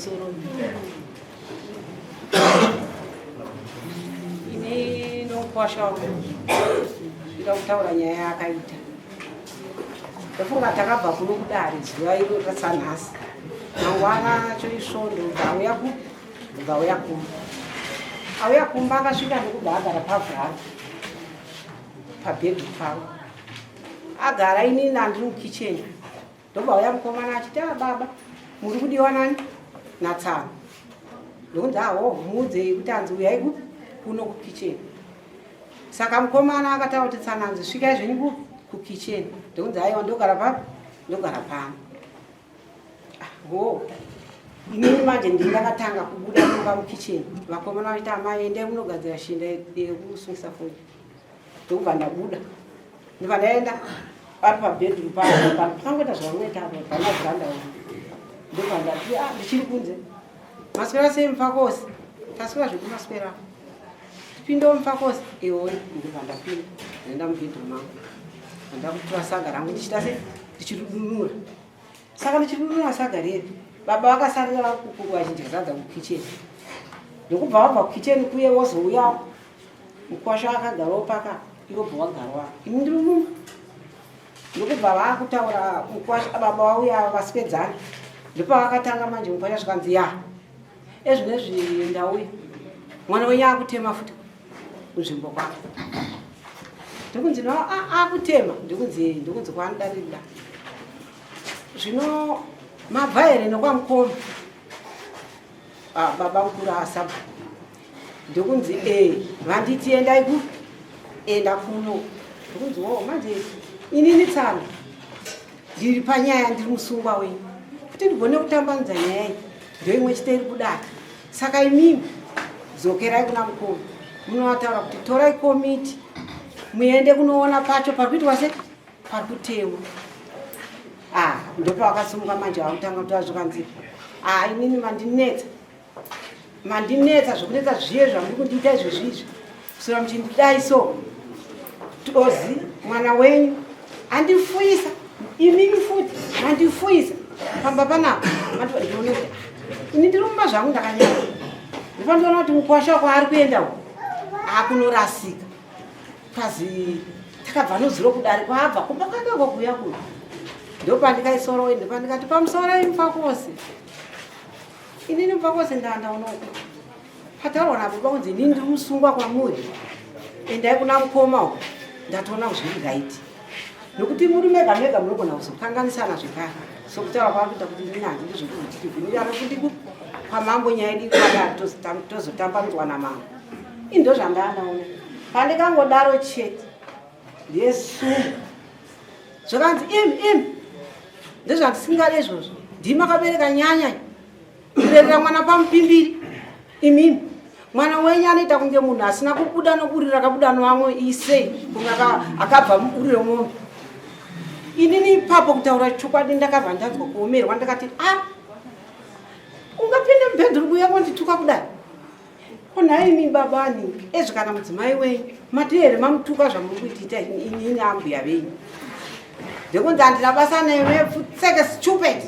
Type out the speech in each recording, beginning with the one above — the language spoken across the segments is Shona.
Pamusoro. Ini nomukwasha wangu ndida kutaura nyaya yaakaita. Ndofunga takabva kuno kudare zuva iro rasanhasi. Mangwana acho isvondo bva auya ku bva auya kumba. Auya kumba akasvika ndokubva agara pavhuranda pabhedhi pavo. Agara inini andiri mukicheni. Ndobva uya mukomana achiti ah baba muri kudiwa nani natsano. Ndokunzi aho ah, muudzei kuti anzi uyai ku kuno kukicheni. Saka mukomana akataura kuti tsano anzi svikai zvenyu ku kukicheni. Ndokunzi aiwa ndogara papi ndogara pano. Ah, ho inini manje ndini ndakatanga kubuda mumba mukicheni vakomana vachiti amai endai munogadzira shinda yekusungisa foni. Ndokubva ndabuda. Ndobva ndaenda pari pabedroom pano pakangoita zvavanoita apa pana veranda uyu. Ndobva ndati ah ndichiri kunze. Maswera sei mufakosi? Taswera zvedu maswera. Tipindewo mufakosi. Iwoyo ndobva ndapinda. Ndaenda mubedroom mangu. Ndakutora saga rangu ndichita sei? Ndichirudunura. Saka ndichirudunura saga riye. Baba vakasarira vari kukuru vachidya sadza kukitchen. Ndokubva vabva kukitchen kuye vozouyawo. Mukwasha akagarawo paka ivo bva wagarawo apa ini ndiri mumba ndokubva vaakutaura mukwasha baba vauya vaswedzana ndopavakatanga manje mukwasha zvikanzi ya ezvinezvi ndauya mwana wenyu akutema futi kunzvimbo kwake ndokunzi no akutema ndokunzi ndokunzi kwaanodarira zvino mabva here nokwamukoma Ah, baba mukuru asabva ndokunzi e vanditi endai ku enda kuno ndokunzi wo manje inini tsano ndiri panyaya ndiri musungwa wenyu kuti ndigone kutambanudza nyaya iyi ndoimwe chite iri kudaka saka imimi dzokerai kuna mukoma munovataura kuti torai komiti muende kunoona pacho pari kuitwa se pari kutemwa ah ndopavakasimuka manje vakutanga kutaura zvikanzi ah inini mandinetsa mandinetsa zvekunetsa zviye zvamuri kundiita izvezvi izvi kusura muchindidai so tozi mwana wenyu andifuyisa imimi futi mandifuyisa pamba panapa mandiona kuti ah, ini ndiri mumba zvangu ndakanyara ndifandiona kuti mukwasha kwaari kuenda uko akunorasika Kazi takabva nozuro kudare kwaabva kumba kwake uko kuuya kuno ndopandikaisoro ndopandikati pamusoro imfakosi inini mfakosi ndandaonoko pataurwa nababa kunzi inini ndiri musungwa kwamuri endai kuna mukoma uko ndatoona zviri raiti nokuti muri mega mega munogona kuzokanganisana zvekare sokutaura kwakuita kuti inini handidi zvekuti tivhinirana kuti kwamambo nyaya yedu ikwadaro tozotambanudzwa namambo Ini ndozvandaanaona pandikangodaro chete ndesumu zvakanzi imi imi ndezvandisingade izvozvo ndimi makabereka nyanya kurerera mwana pamupimbiri imimi mwana wenyu anoita kunge munhu asina kubuda noburi rakabuda novamwe isei kunge akabva muburi remombe inini ipapo kutaura chokwadi ndakabva ndanzwa kuomerwa ndakati a ah, ungapinda mubhedhuru kuuya kondituka kudai Ko nhaimi baba ani ezvi kana mudzimai wenyu mati here mamutuka zvamuri kuitiita inini ambuya venyu ndekunzi handina basa newe pfutseke stupid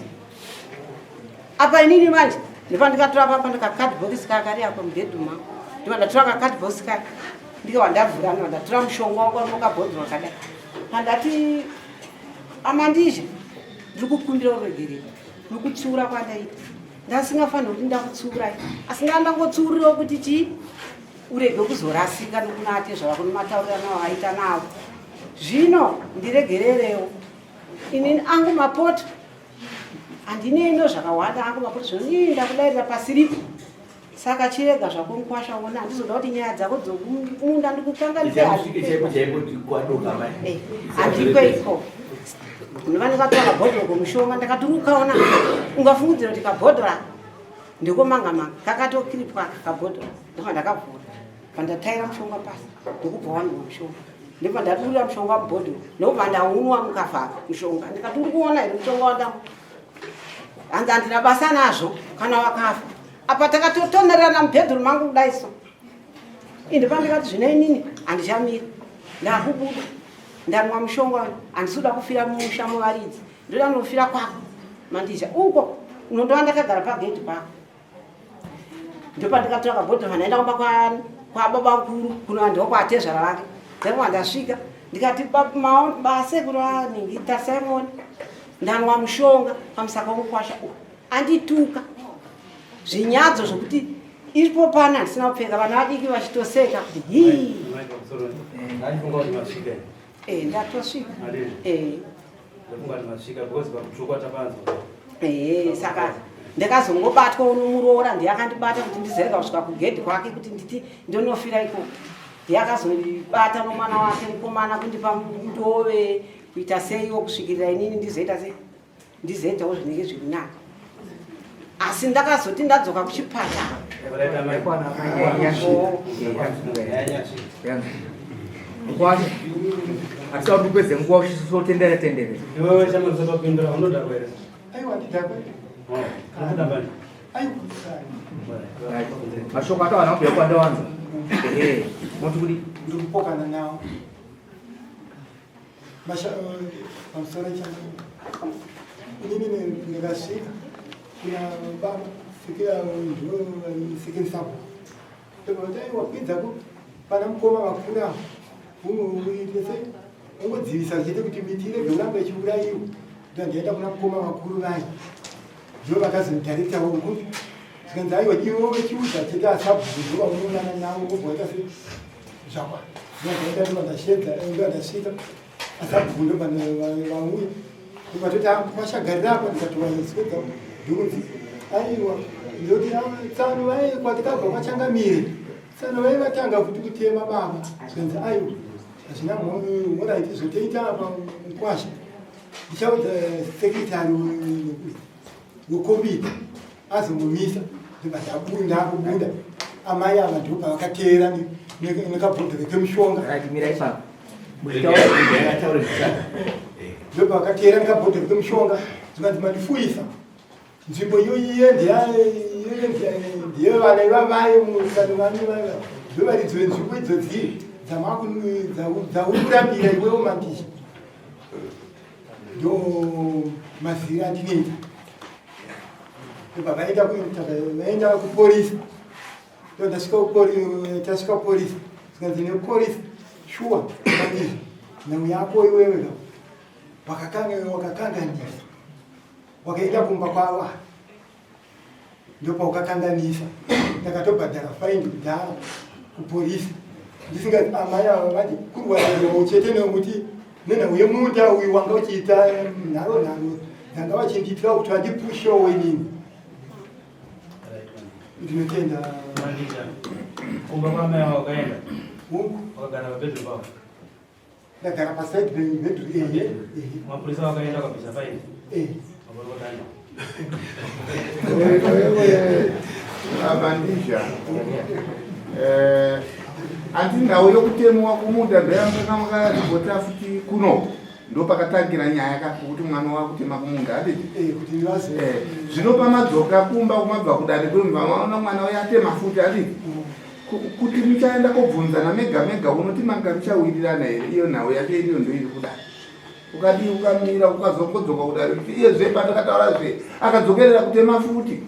apa inini manje ndopandikatora papa ndikakadbokisi kaya kari apa mubhedhuma ndobva ndatora kakadbokisi kaya ndikabva ndavhura ndobva ndatora mushonga wangu warimo kabhodhoro kadai pandati amandizha ndiri kukumbira uregerero nokutsiura kwandaita Ndasingafanirwi kuti ndakutsuurai asi ndaa ndangotsuurirawo kuti chii urege kuzorasika nokuna atezvara kune mataurirano awaita navo zvino ndiregererewo inini angu mapoto handinei nozvakawanda angu mapoto zvino ii ndakudairira pasiripo saka chirega zvako mukwasha wona handizoda kuti nyaya dzako dzokumunda ndikukanganise handikwe ikoko ndova ndakatora kabhodhoro komushonga ndakati ukaona ungafungidzira kuti kabhodhoro aka ndekomanga manga kakatokiripwa kabhodhoro ndobva ndakavhura pandataira mushonga pasi ndokubva wanwa mushonga ndobva ndadurira mushonga mubhodhoro ndokubva ndaunwa mukavhara mushonga ndikati uri kuona here mushonga wandamwa hanzi handina basa nazvo kana wakafa apa takatotonererana mubhedhuru mangu kudai so indi pandikati zvino inini handichamira ndakubuda ndanwa mushonga handisi kuda kufira mumusha muvaridzi ndoda nofira kwako mandizha uko unondova ndakagara pagedhi pako. Ndopandikatora kabhodhoro vandaenda kumba kwababa mukuru kuno ndokwatezvara vake. Ndakabva ndasvika ndikati basekuru vaningi tasimon ndanwa mushonga pamusaka womukwasha uyu andituka zvinyadzo zvokuti iripo pana handisina kupfeka vana vadiki vachitoseka kuti hii. Eh, ndatosvika. Eh. Eh, saka ndakazongobatwa unomuroora ndiye akandibata kuti ndizereka kusvika kugedhi kwake kuti nditi ndonofira ikoko. Ndiye akazondibata nomwana wake mukomana kundipa ndove kuita seiwo kusvikirira inini ndizoita sei ndizoitawo zvinenge zviri nani. Asi ndakazoti ndadzoka kuchipatara. Kwani hatisa kuti upedze nguva uchisotendere tendere. Iwewe shamwari usatopindura unodhakwa here? Aiwa ndidhakwa. Unodhakwa. Aiwa. Mashoko atawana kubhuya kwandawanza. Ehe, moti kudi? Ndikupokana nawo. Masha pamusoro changu. Inini ndikasvika kuna baba sikira ndo second sub. Ndobva aiwa kwidza ku pana mukoma vakura uite sei ungodzivisa chete kuti miti irege kuramba ichiurayiwa. Ndandaenda kuna mukoma vakuru vaye ndivo vakazondidarektawo uku zvikanzi aiwa iwe wechiudza chete asabhuku ndivo vaunoonana navo wobva waita sei zvakwa ndandaenda ndobva ndashedza ndobva ndasvika asabhuku ndobva vauya ndobva toti kwashagarira apa ndikatovaiswedza ndokunzi aiwa ndoti tsano vaye kwatikabva kwachangamire tsano vaye vatanga futi kutema baba zvikanzi aiwa hazvina mhoraiti zvotoita apa mukwasha ndichaudza sekretary wekomiti azomumisa ndobva ndabuda ndakubuda amai ava ndipo pavakateera nekabhodhoro kemushonga ndipo pavakateera nekabhodhoro kemushonga zvikanzi mandifuyisa nzvimbo iyoyiye ndeyevana ivavaye musano vane ndovaridzi venzvimbo idzodzi dzauri kurambira iwewo mandizha ndo mazira andinoita ndobva vaenda vaenda kupolisi ndo ndasvika tasvika kupolisi zvikanzi nepolisi shuwa mandizha nhau yako iwewe ka wakakanganisa wakaenda kumba kwavo ndopaukakanganisa ndakatobhadhara faindi kudhara kupolisi ndisinga amai ava vati kurwariwa chete nekuti nenhau yemunda uyu wanga uchiita nharo nharo dzanga vachindiitira kuti vandipushewo inini ndinotenda kumba kwamai ava wakaenda huku wakagara pabedroom pavo ndagara paside bedroom ehe mapurisa vakaenda wakabvisa faindi ehe Bandija anti nhau yokutemewa kumunda ndoyamukanga makaripota futi kuno ndopakatangira nyaya ka kuti mwana wakutema kumunda handiti zvino pamadzoka kumba kumabva kudare kwemva maona mwana uyo atema futi handiti kuti muchaenda kobvunzana mega mega unoti manga muchawirirana here iyo nhau yacho iriyo ndoiri kudare ukadii ukamira ukazongodzoka kudare kuti iye zve pandakataura zve akadzokerera kutema futi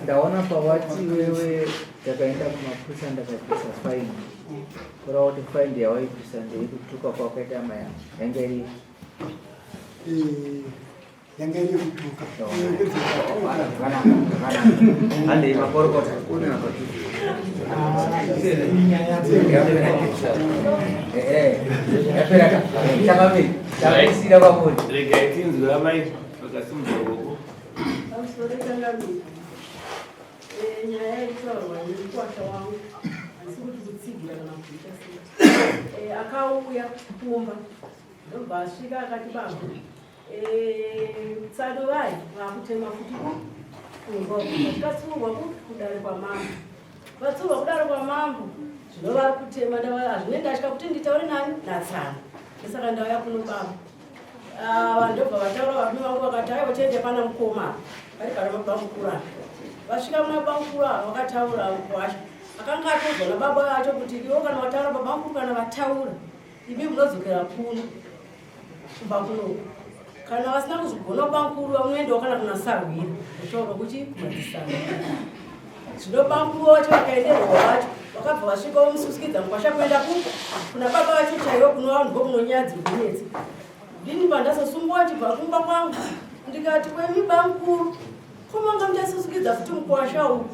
ndaona pawati wewe takaenda kumapurisa ndakabvisa faini kureva kuti faini yawaibvisa ndeyekutuka kwakaita maya yange iri yanga iri yekutuka handei makorokota yapera kwamuri regai tinzwe amai vakasimudza ruoko pamusoro changamire nyaya iri kutaurwa nemukwasha wangu handisi kuti kutsigira kana kuita sei akauya kumba ndobva asvika akati baba tsano vai vakutema futi kumba tikatsiurwa kudare kwamambo vatsiurwa kudare kwamambo zvino vari kutema hazvine ndatya kuti nditaure nani natsano ndosaka ndauya kuno baba ndobva vataura varume vangu vakati aiwa tiende pana mukoma vari pana mabamukuru ava vasvika muna bamukuru ava vakataura wacho akanga atozwa nababa vacho kuti iwo kana wataura babamukuru kana vataura imi munodzokera kuno kumba kunoku. Kana vasina kuzvigona bamkuru vanoendawo kana kuna sahwira kutaura kuti kumadzisahwira. Zvino bamkuru vacho vakaenderwa vacho vakabva vasvika vomususikidza mukwasha kuenda ku kuna baba vacho chaivo kunova ndiko kunonyaya dziri kunetsa. Ndini pandazosungwa achibva kumba kwangu ndikati kwemi bamkuru ko manga muchasusukidza futi mukwasha uyu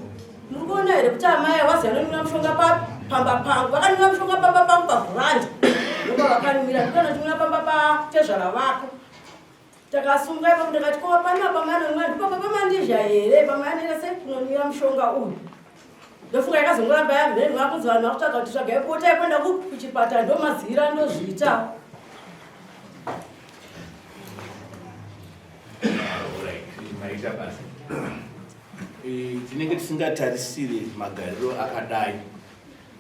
muri kuona here kuti amai avazi anonwira mushonga papi pamba pangu vakanwira mushonga pamba pangu pavhuranda ndopa vakanwira ndikanochimwira pamba patezvara vako takasunga ipapo ndikati ko pana pamai anonwira ndipapa pamandizha here pamai anoita sei kunonwira mushonga uyu ndofunga yakazongoramba yamhenwa kunzi vanhu vakutsvaga kuti tsvagai bota yekuenda kuchipatara ndomazivira ndozviita Maita basa. Eh, tinenge tisingatarisire magariro akadai.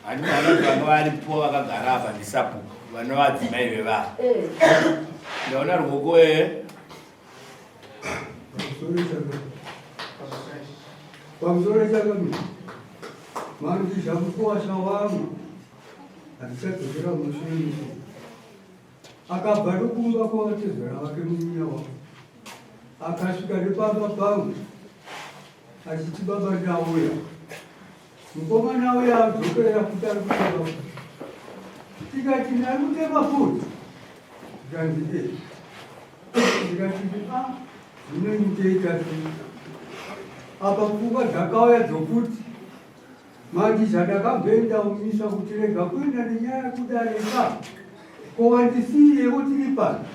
Handiti vanoti vanga varipo vakagara apa ndisabhuku vanovadzimai vevanhu. Eh. Ndaona ruoko eh. Pamusoro chakamira mandizha mukuwasha wangu handichadzokera mushure mushure Akabva ndokumba kwavatezvara vake munyina wavo. Akasvika nepamba pangu achiti baba ndauya. Mukomana uya adzokera futi ari kutema futi. Tikati ndari kutema futi. Zvikanzi e. Ndikati a ah, zvino nditoita sei? Apa pfungwa dzakauya dzokuti Manje zvandakabhenda umisa kuti rega kuenda nenyaya kudarika ko wandisiirewo tiri pano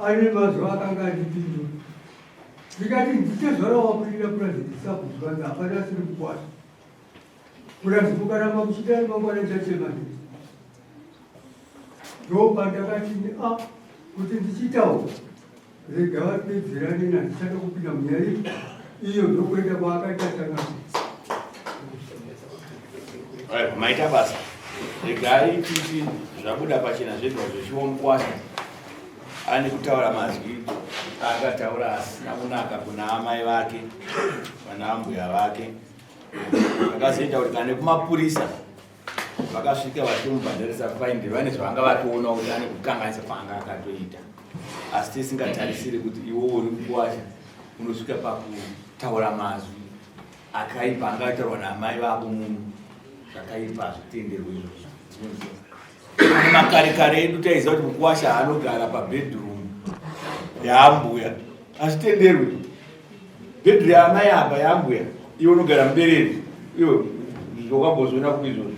ane mazuva akanga andipindura ndikati nditezvara wakwirira purazi ndisakuzwa nzi hapana asiri kukwasha purazi mukaramba muchidai mangwana ndichachema ndii ndopandakati a ah, kuti ndichitaura Rega vapedzerane nandichada kupinda munyaya iyi iyo ndokuenda kwaakaita tanga. Maita basa. Regai titi zvabuda pachena zvedwa zveshuwa mukwasha ane kutaura mazwi aakataura asina kunaka kuna amai vake vana ambuya vake akazoita kuti kana kumapurisa vakasvika vachitomubhadharisa faindi vane zvavanga vatoona kuti ane kukanganisa kwaanga akatoita asi tisingatarisiri kuti iwo uri mukuwasha unosvika pakutaura mazwi akaipa anga ataurwa naamai vako munhu zvakaipa hazvitenderwe izvozvo makare kare edu taiziva kuti mukuwasha anogara pabedroom yaambuya hazvitenderwe Bedroom yaamai apa yaambuya iwe unogara muberere iwe wakambozviona kupi izvozvo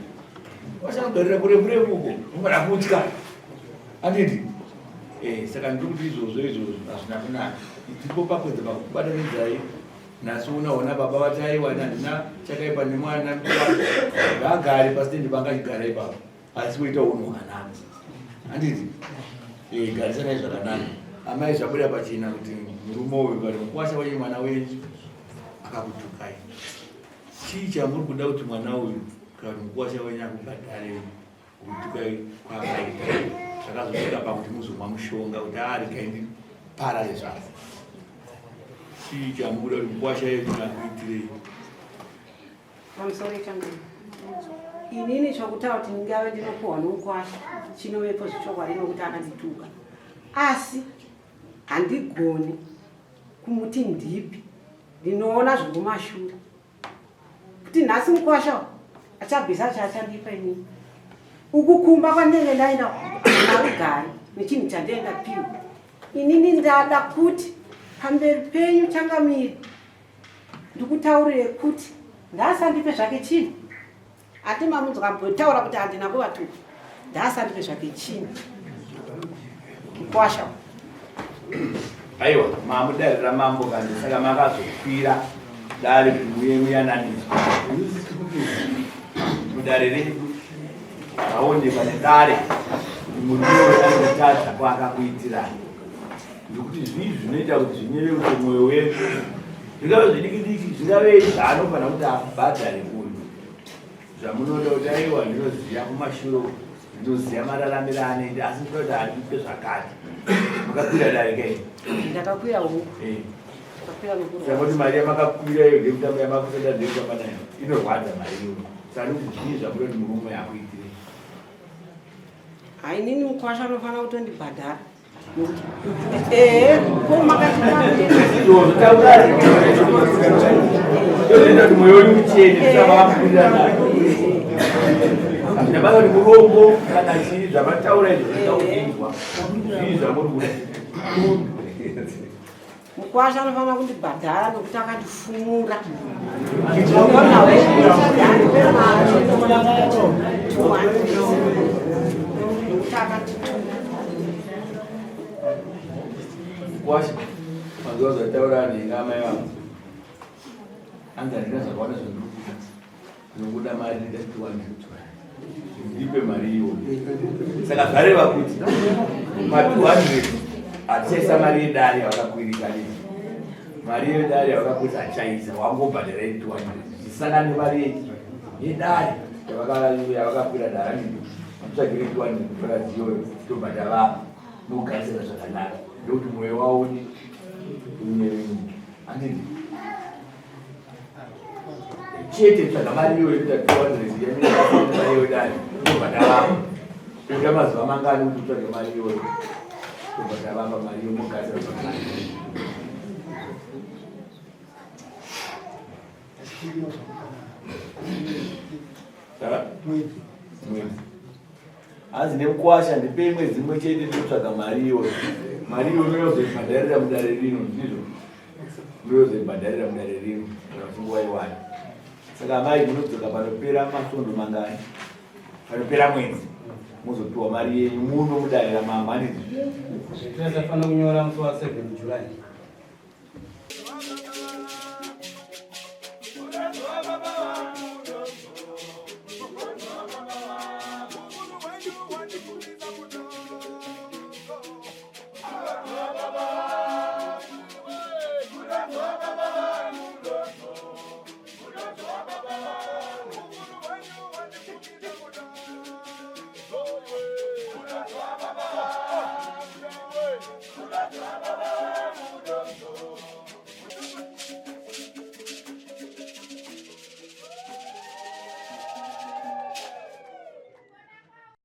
wachanogarira kure kure uko unogara kutya anditi eh, saka ndiri kuti izvozvo izvozvo hazvina kunaka ndipo pakwedza pakubatanidzai nhasi unaona baba vati aiwa handina chakaipa nemwana ngaagare pasitendi pangachigara ipapo asi kuita unhu hwakanaka handiti eh, garisanai zvakanaka amai zvabuda pachena kuti murume uyu kati mukwasha wenyu mwana wenyu akakutukai chii chamuri kuda kuti mwana uyu kana kuti mukwasha wenyu akubhadharei kutukai kwaakaita zvakazosvika pakuti muzomwa mushonga kuti aregai ndiparare zvako chii chamukuda kuti mukwasha yenyu akuitirei Pamusoro changu. Inini chokutaura kuti ndingave ndinopuhwa nomukwasha chinovepo zvechokwadi nokuti akandituka. Asi handigoni kumuti ndipi ndinoona zvekumashure kuti nhasi mukwasha achabvisa chaachandipa inini uku kumba kwandinenge ndaenda marugare nechinhu chandinenge ndapiwa inini ndada kuti pamberi penyu changamire ndikutaurire kuti ndaasandipe zvake chinhu ati mamunzwa ambotaura kuti handina kuvatuka ndaasandipe zvake chinhu mkwasha aiwa mamudare ramambo kani saka makazokwira dare kuti muye muyananiswa mudare redu maonekwa nedare kuti murume uyu ari kutadza kwaakakuitirani Nekuti zvii zvinoita kuti zvinyeve kuti mwoyo wedu zvingave zvidiki diki zvingave zvaanofanira kuti abhadhare uyu zvamunoda kuti aiwa ndinoziva kumashure ndinoziva mararamiro anoita asi ndinoda kuti andipe zvakati makakwira dare kai ndakakwira huku eh. saka kuti mari yamakakwira iyo ndekutamba yamakusada ndekutamba nayo inorwadza mari iyoyo saka ndikuti zvii zvamunoda kuti murume akuitirei hainini mukwasha anofanira kutondibhadhara. Ehe, ko makati Ndozoita kuti mwoyo wenyu uchene tisavakuwirirana. Hazvina basa kuti murombo kana chii zvamataura izvo zvinoda kuinzwa. Zvii zvamuri kuda. Mukwasha anofanira kundibhadhara nokuti akandifumura. Nokuti akandituma. Mukwasha mazuva zvataura nhenga amai vangu. Hanzi handina zvakawanda zvandiri kuita. Ndinokuda mari ndida 200. Ndipe mari iyoyo. Saka zvareva kuti ma 200 hatichaisa mari yedare yavakakwirisa nei. Mari yedare yavakakwirisa hatichaisa wangobhadhara 200. Zvisangane nemari yedare yavakakwira dare nini. Vatsvagire 200 kutora iyoyo tobva tavapa. Mogarisana zvakanaka. Ndokuti mwoyo wavo unyevenuke. Handiti? Chete tsvaga mari iyoyo kuita 200 yamari iyoyo dai tobva tavapa oda mazuva mangani kuti utsvage mari iyoyo tobva tavapa mari iyo mogadzira zvakanaka. Mwedzi. Hanzi nemukwasha ndipei mwedzi mumwe chete ndinotsvaga mari iyoyo. Mari iyoyo unoyozoibhadharira mudare rino ndizvo. Unoyozoibhadharira mudare rino kana uchinge waiwana. Saka amai munodzoka panopera masvondo mangani? Panopera mwedzi mozopiwa mari yenyu muno mudare ramambo handiti? Tinofanira kunyora musi wa 7 July.